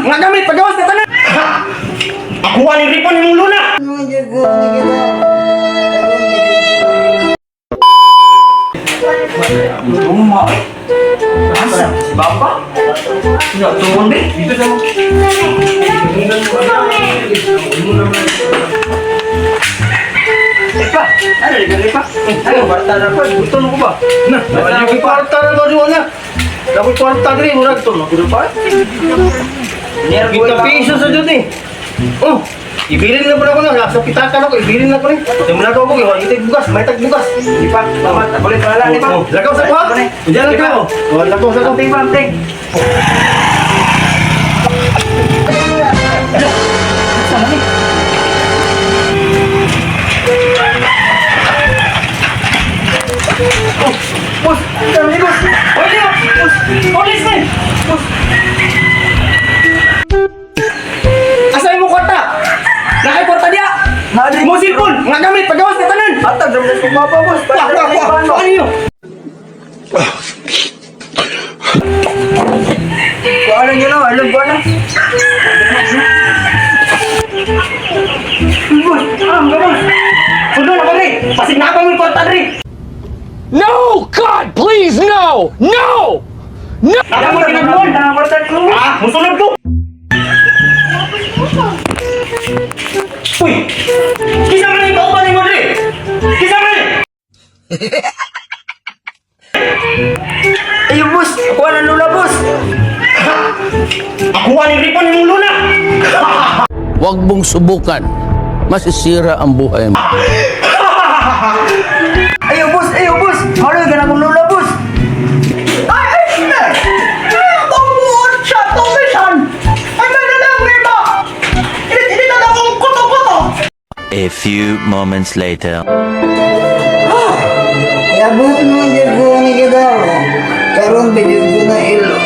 Mga gamit, pagawas na tanan. Ha! Ako ang ripon imong luna. Luma eh. Asa? Si Baba? Ya, turun deh. Dito sa Epa, ano rin pa? Ano, kwarta na pa. Gusto mo ko ba? Na, wala ko kwarta na ba na? Wala ko kwarta diri, murag to no kuno pa. Kita piso sa jud eh. Oh, ibilin na pala ko na sa pitakan ako, ibilin na ko ni. Simula ko ko, wala kitay bugas, may tag bugas. Di pa, tama, boleh pala ni pa. Oh, lakaw sa ko ha. Diyan lang ka. Oh, lakaw sa ko. Ante pa, ante. Bos, kami bos. Oy, dia. Bos, polis ni. Bos. Asa imong kwarta? Nakay kwarta dia. Mo cellphone, nga gamit pagawas na tanan. Atag ramon ko papa, boss. Wah, wah, wah. Ano yun? Kuha lang yun, oh. Alam ko na. Bos, ah, bos. Sundo na kami. Pasig na kami kwarta diri. No! God, please, no! No! No! Naka mo tinagmon. Ah, musulod ko. Uy! Kisa man yung kauban nimo diri? Kisa man? Ayun, boss. Kuha na lula, boss. Ako ang ripon imong luna. Huwag mong subukan. Masisira ang buhay mo. Ayun, boss. Ayun, boss. Haloy ka na kong lula, boss. Ay, ay, ay, tumuot siya, tumisan. Ay, may nalang ba? Init-init na akong kuto-kuto. A few moments later. Yabot mo jud ko ni kita. Karon ba jud ko na ilo.